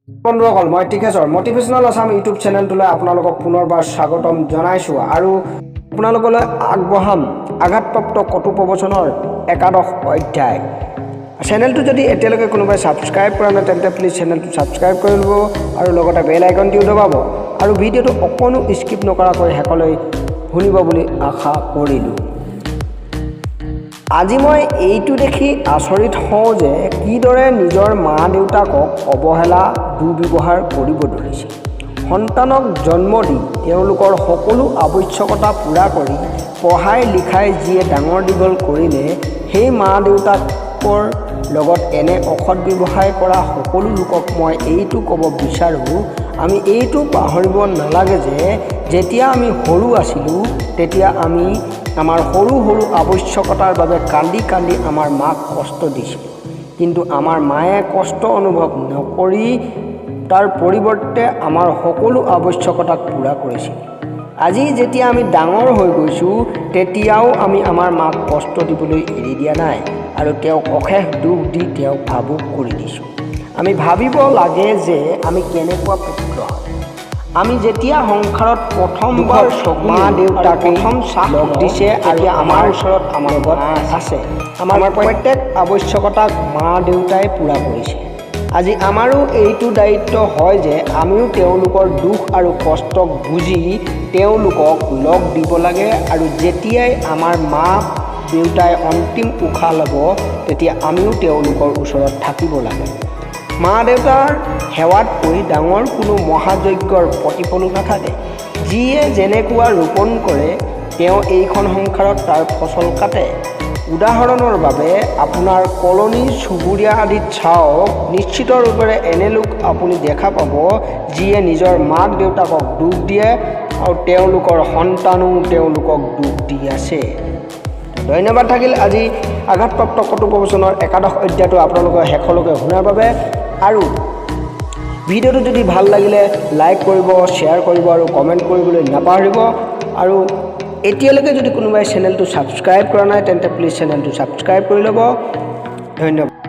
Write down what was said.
বন্ধুসকল, মই টিকেশ্বৰ, motivational Assam YouTube চেনেলটোলৈ আপোনালোকক পুনৰবাৰ স্বাগতম জনাইছোঁ আৰু আপোনালোকলৈ আগবঢ়াম আঘাতপ্ৰাপ্ত কথোপকথনৰ একাদশ অধ্যায়। চেনেলটো যদি এতিয়ালৈকে কোনোবাই ছাবস্ক্ৰাইব কৰা নাই, তেন্তে প্লিজ চেনেলটো ছাবস্ক্ৰাইব কৰি ল'ব আৰু লগতে বেল আইকনটিও দবাব আৰু ভিডিঅ'টো অকণো স্কিপ নকৰাকৈ শেষলৈ শুনিব বুলি আশা কৰিলোঁ। আজি মই এইটো দেখি আচৰিত হওঁ যে কিদৰে নিজৰ মা দেউতাকক অৱহেলা, দুৰ্ব্যৱহাৰ কৰিব ধৰিছে। সন্তানক জন্ম দি তেওঁলোকৰ সকলো আৱশ্যকতা পূৰা কৰি পঢ়াই লিখাই যিয়ে ডাঙৰ দীঘল কৰিলে, সেই মা দেউতাকৰ লগত এনে অসৎ ব্যৱহাৰ কৰা সকলো লোকক মই এইটো ক'ব বিচাৰোঁ, আমি এইটো পাহৰিব নালাগে যে যেতিয়া আমি সৰু আছিলোঁ, তেতিয়া আমি আমাৰ সৰু সৰু আৱশ্যকতাৰ বাবে কান্দি কান্দি আমাৰ মাক কষ্ট দিছিলোঁ। কিন্তু আমাৰ মায়ে কষ্ট অনুভৱ নকৰি তাৰ পৰিৱৰ্তে আমাৰ সকলো আৱশ্যকতাক পূৰা কৰিছিল। আজি যেতিয়া আমি ডাঙৰ হৈ গৈছোঁ, তেতিয়াও আমি আমাৰ মাক কষ্ট দিবলৈ এৰি দিয়া নাই আৰু তেওঁক অশেষ দুখ দি তেওঁক ভাবুক কৰি দিছোঁ। আমি ভাবিব লাগে যে আমি কেনেকুৱা পুত্ৰ হয়। আমি যেতিয়া সংসাৰত প্ৰথমবাৰ মা দেউতাকে প্ৰথম শ্বাস লগ দিছে আৰু আমাৰ ওচৰত আমাৰ লগত আছে, আমাৰ প্ৰত্যেক আৱশ্যকতাক মা দেউতাই পূৰা কৰিছে। আজি আমাৰো এইটো দায়িত্ব হয় যে আমিও তেওঁলোকৰ দুখ আৰু কষ্টক বুজি তেওঁলোকক লগ দিব লাগে আৰু যেতিয়াই আমাৰ মা দেউতাই অন্তিম উশাহ ল'ব, তেতিয়া আমিও তেওঁলোকৰ ওচৰত থাকিব লাগে। মা দেউতাৰ সেৱাতকৈ ডাঙৰ কোনো মহাযজ্ঞৰ প্ৰতিফলো নাথাকে। যিয়ে যেনেকুৱা ৰোপণ কৰে, তেওঁ এইখন সংসাৰত তাৰ ফচল কাটে। উদাহৰণৰ বাবে আপোনাৰ কলনী, চুবুৰীয়া আদিত চাওক, নিশ্চিত ৰূপেৰে এনে লোক আপুনি দেখা পাব যিয়ে নিজৰ মাক দেউতাকক দুখ দিয়ে আৰু তেওঁলোকৰ সন্তানো তেওঁলোকক দুখ দি আছে। ধন্যবাদ থাকিল আজি আঘাতপ্ৰাপ্ত কথোপকথনৰ একাদশ অধ্যায়টো আপোনালোকে শেষলৈকে শুনাৰ বাবে। আৰু ভিডিঅ'টো যদি ভাল লাগিলে লাইক কৰিব, শ্বেয়াৰ কৰিব আৰু কমেণ্ট কৰিবলৈ নাপাহৰিব। আৰু এতিয়ালৈকে যদি কোনোবাই চেনেলটো ছাবস্ক্ৰাইব কৰা নাই, তেন্তে প্লিজ চেনেলটো ছাবস্ক্ৰাইব কৰি ল'ব। ধন্যবাদ।